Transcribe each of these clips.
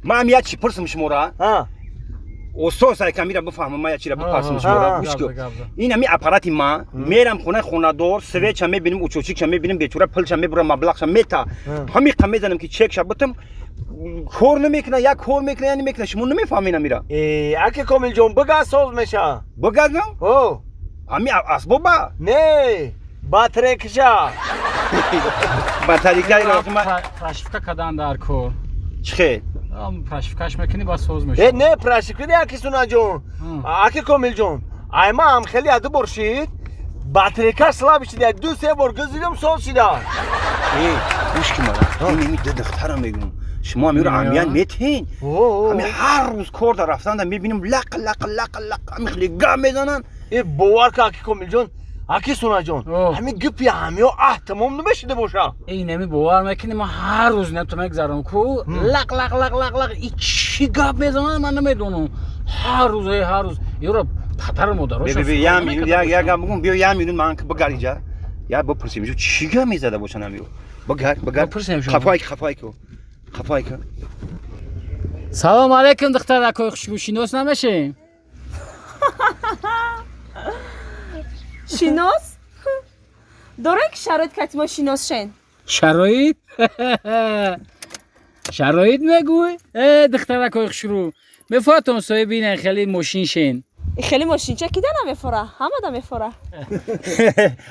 Ман як чӣ пурсам шуморо? Осос ай камера бифаҳмам, ман як чиро бипурсам шуморо. Гӯш кун. Ин ҳами аппарати ман, мерам хонаи хонадор, свеча мебинам, учочикша мебинам, бечора пулша мебурам, маблағша мета. Ҳамиқа мезанам ки чекша бутам, кор намекунад, як кор мекунад, я намекунад. Шумо намефаҳмед амира. Э, аки Комилҷон, бигаз соз меша. Бигазам? О. Ҳами асбоба? Не, батарейкаша. Батарейка прошивка кадан дар кор. Чӣ хел? Прошивкаш мекунӣ, ба соз мешавад. Э, не, прошивка не, аки Сунаҷон. Аки Комилҷон, ай ма ҳам хеле яду бор шид, батарейкаш слаб шида, 2-3 бор гузидам, соз шида. Э, гӯш ки мара. Ин ими ду духтара мегӯм. Шумо амиро амият метиҳен. Ҳами ҳар рӯз кор дар рафтанда мебинам, лақ лақ лақ лақ ҳами хеле гап мезананд. Э, бовар ка, аки Комилҷон, аки Сунаҷон, ҳами гипи ҳамиё аҳ тамом намешида боша. Ин ами бовар мекунӣ, ман ҳар рӯз нето мегзарам ку, лақ лақ лақ лақ лақ, и чӣ гап мезананд, ман намедонам. Ҳар рӯз, ҳар рӯз ёро падару модарош. Би я минут, я гап бигум, биё я минут, ман бигар инҷа. Я бипурсем, чӣ гап мезада бошанд ҳамиё. Бигар, бигар. Хафай, хафай ку. Хафай ку. Салом алейкум, духтаракои хушбӯ, шинос намешем? Шинос? Дорем ки шароит кати мо шинос шен. Шароит? Шароит мегӯй? Э, духтаракои хушрӯ, мефоҳатон соҳиби ин хеле мошин шен? Хеле мошинча кида намефора, ҳамада мефора.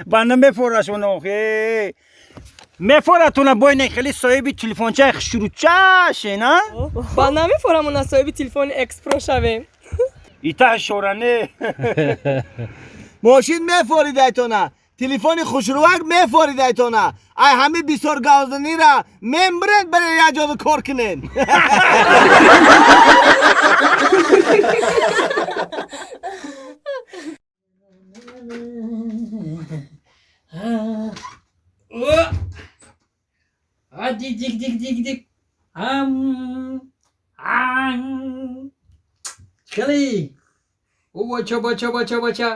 Ба намефорашон охе. Мефоратона бо ин хеле соҳиби телефончаи хушрӯча шен, а? Ба намефорамона соҳиби телефони экспро шавем. Ита шоране. Мошин мефоридайтона, телефони хушрӯвак мефоридайтона. Ай ҳами бисёр гавзанира мембиред, баре як ҷода кор кунед. Дик дик дик дик дик. Ам ан. Хеле. О бача бача бача бача.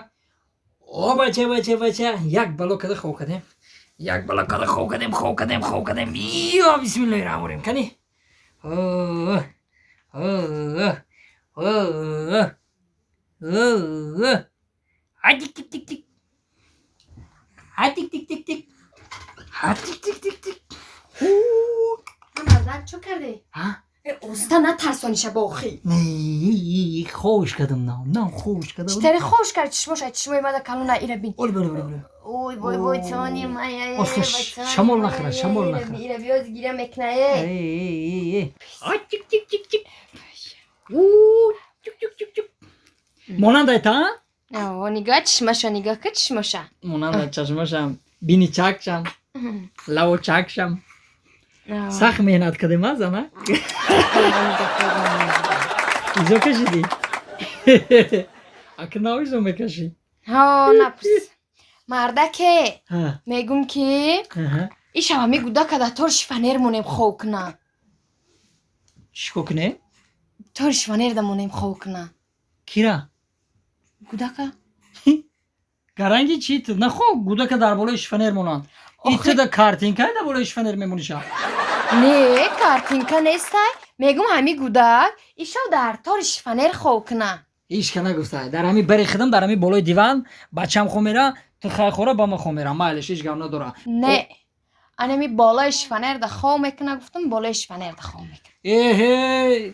О бача бача бача. Як бало када хов кадем. Як бало када хов кадем, хов кадем, хов кадем. Ё бисмиллоҳир раҳмонир раҳим. Кани? О о о о. А тик тик тик тик. А тик тик тик тик. А тик тик тик тик. Мардак, чо кардӣ? Оста натарсониша бохӣ. Не, хош кардам, на, на, хош кардам. Читари хош кард, чишмоша, чишмои мада калона, ира бин. Ол бара бара бара. Ой, бой бой, чони май. Оста шамол нахӯра, шамол нахӯра. Ира биёз гира мекнае. Эй, эй. А тик тик тик тик. У тик тик тик тик. Монандай та? О, нига чишмаша, нига ка чишмаша. Монандай чашмашам, бини чакшам, лаву чакшам. Сахт меҳнат кардем, а зана? Изо кашидӣ? Ака нав изо мекашӣ? Ҳо, напурс. Мардаке, мегум ки ишава мегуда када тор шифанер монем хов куна. Чико кунем? Тор шифанер да монем хов куна. Кира? Гудака? Гаранги чи ту? Нахо гудака дар болои шифанер монанд. Итуда картинка дар болои шифанер мемониша. Не, картинка нестай. Мегум ҳами гудак ишав дар тори шифанер хов куна. Ҳеч ка нагуфта. Дар ҳами бари хидам, дар ҳами болои диван бачам хо мера, ту хай хора ба ман хо мера. Майлиш, ҳеч гап надора. Не. Анами болои шифанер да хов мекуна гуфтам, болои шифанер да хов мекуна. Эҳе,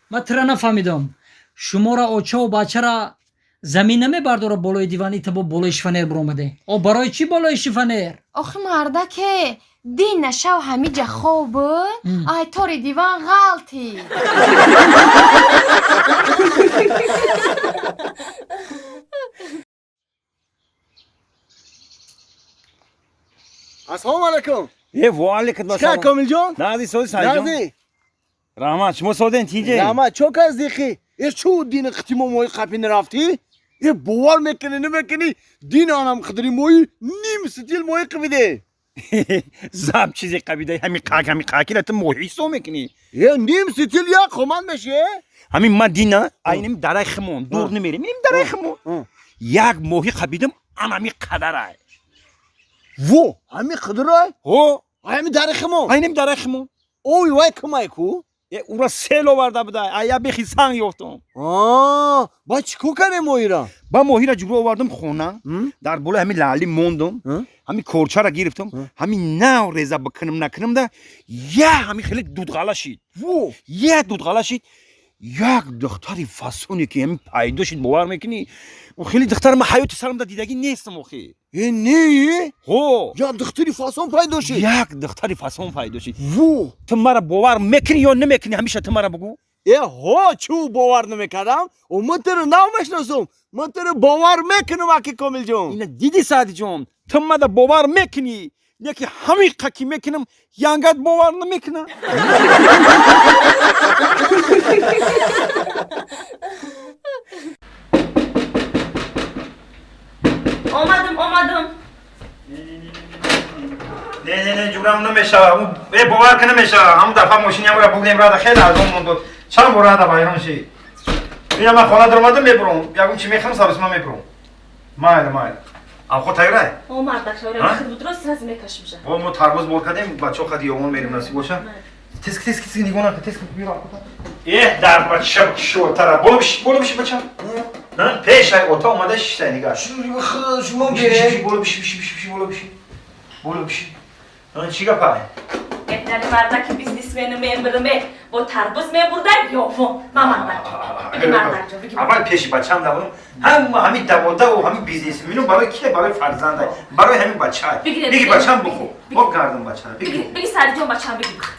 ман тура нафаҳмидам. Шуморо очаву бачара замин намебардора болои диван, ита бо болои шифанер биромаде. О, барои чӣ болои шифанер? Охи мардаке, дин нашав ҳамиҷа хов буд, ай тори диван ғалтӣ. Ассалому алайкум. Е, ва алайкум ассалом. Чӣ Комилҷон? Нази сози Саидҷон. Нази. Раҳмат, шумо соден тиҷе? Раҳмат, чо кас дихи? Э, чу дини қитимо мои қапи нарафтӣ? Э, бовар мекунӣ, намекунӣ, дин анам қидри мои ним стил мои қибиде. Заб чизе қабида, ҳами қак, ҳами қакира ту моҳӣ ҳисоб мекунӣ. Э, ним стил як хоман меши, э? Ҳамин ман дина, айним дараи химон, дур намерем, иним дараи химон. Як моҳӣ қабидам, ан ҳами қадарай. Во, ҳами қидрай? Ҳо. Ҳами дараи химон? Айним дараи химон. Ой, вай кимай ку? Ура сел оварда буда, ая бехи санг ёфтум. Ба чӣ кор кардем моҳира? Ба моҳира ҷубро овардум хона, дар болои ҳамин лаъли мондум, ҳамин корчаро гирифтум, ҳамин нав реза бикунам накунам да, я ҳамин хеле дудғала шид. Я дудғала шид. Як духтари фасоне ки ҳамин пайдо шид, бовар мекунӣ? Хеле духтар ман ҳаёти сарам да дидагӣ нестам охи. Э не? Ҳо. Як духтари фасон пайдо шид. Як духтари фасон пайдо шид. Во. Ту мара бовар мекунӣ ё намекунӣ? Ҳамеша ту мара бугӯ. Э ҳо, чӯ бовар намекардам? О ман туро нав мешиносам. Ман туро бовар мекунам аки Комилҷон. Ина диди Саъдиҷон, ту мада бовар мекунӣ. Яки ҳамиқа ки мекунам, янгат бовар намекунам. Омадам, омадам. Не, не, не, ҷурам намешава. Э, бовар ки намешава. Ҳамун дафъа мошини ҳамра бурдем рада, хеле арзон монд. Чанд бор рада вайрон шид. Ина ман хона даромадам, мебурам. Ягон чи мехӯрам, сабзима мебурам. Майли, майли. Амхо тайёрай? О, мардак шавра, хир буд, рост сразу мекашим жа. О, мо тарбуз бор кардем, бачаҳо хади ёвон мерим насиб боша. Тез, тез, тез, нигоҳ накун, тез биёр апота. Э, дар бача шотара. Боло биши, боло биши бача. Ҳа, пешай ота омада шиштай нигоҳ. Шумо биши, боло биши, биши, биши, боло биши. Боло биши. Ҳа, чӣ гапай? Беҳтари мардаки бизнесмену мембириме, бо тарбуз мебурдай ёвон. Ма мардак. Биги мардак ҷон, биги. Аввал пеши бачаам давонам. Ҳама ҳамин даводаву ҳамин бизнесмену барои кие? Барои фарзандай, барои ҳамин бачай. Биги бачаам бухӯ. Бо гардам бачара. Биги, биги Саъдиҷон бачаам биги бихӯр.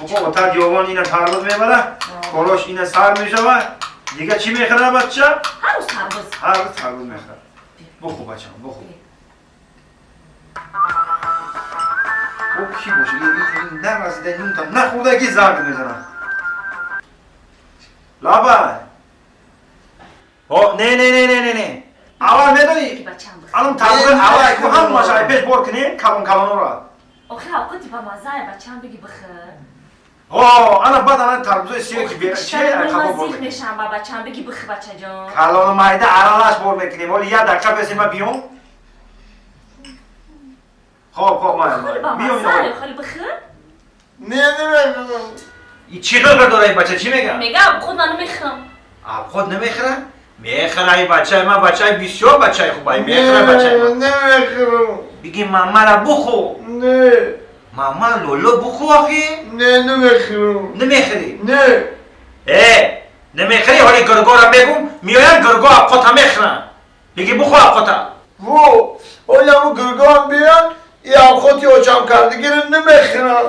Бухӯ, ота ёвон ина тарбуз мебара, корош ина сар мешава. Дига чӣ мехӯра бача? Ҳар рӯз тарбуз. Ҳар рӯз тарбуз мехӯра. Бухӯ бачаам, бухӯ. О, ки боша? Нарасида нунтам нахӯрда ки занг мезанам. Лабай. О, не, не, не, не, не, не. Аввал медонӣ? Алон тарбуз аввал ку ҳамааш ай пеш бор кунем, калон калонора. Охи авқоти ба маззае бачаам биги бихӯр. О, ана баъд ана тарбузои сиё ки бера чи қабо бор мекунем. Мешам ба бачаам биги бихӯр бачаҷон. Калону майда аралаш бор мекунем. Ҳоли як дақиқа бесем ма биём. Хоб, хоб, майли. Биём ино. Хеле бихӯр. Не, не, не. Чӣ хел дора ин бача, чӣ мегӯяд? Мега худ ман намехӯрам. Худ намехӯра? Мехӯра ин бачаи ман, бачаи бисёр бачаи хуб ай, мехӯра бачаи ман. Намехӯрам. Биги мамара бухӯ. Не. Мама лоло бухӯ охи? Не, намехӯрам. Намехӯрӣ? Не. Э, намехӯрӣ, ҳоли гургора мегӯм, меоянд гурго абқота мехӯранд. Биги бухӯ абқота. Во, ҳоли ҳамун гургоам биёянд, и абқоти очам кардагиро намехӯрам.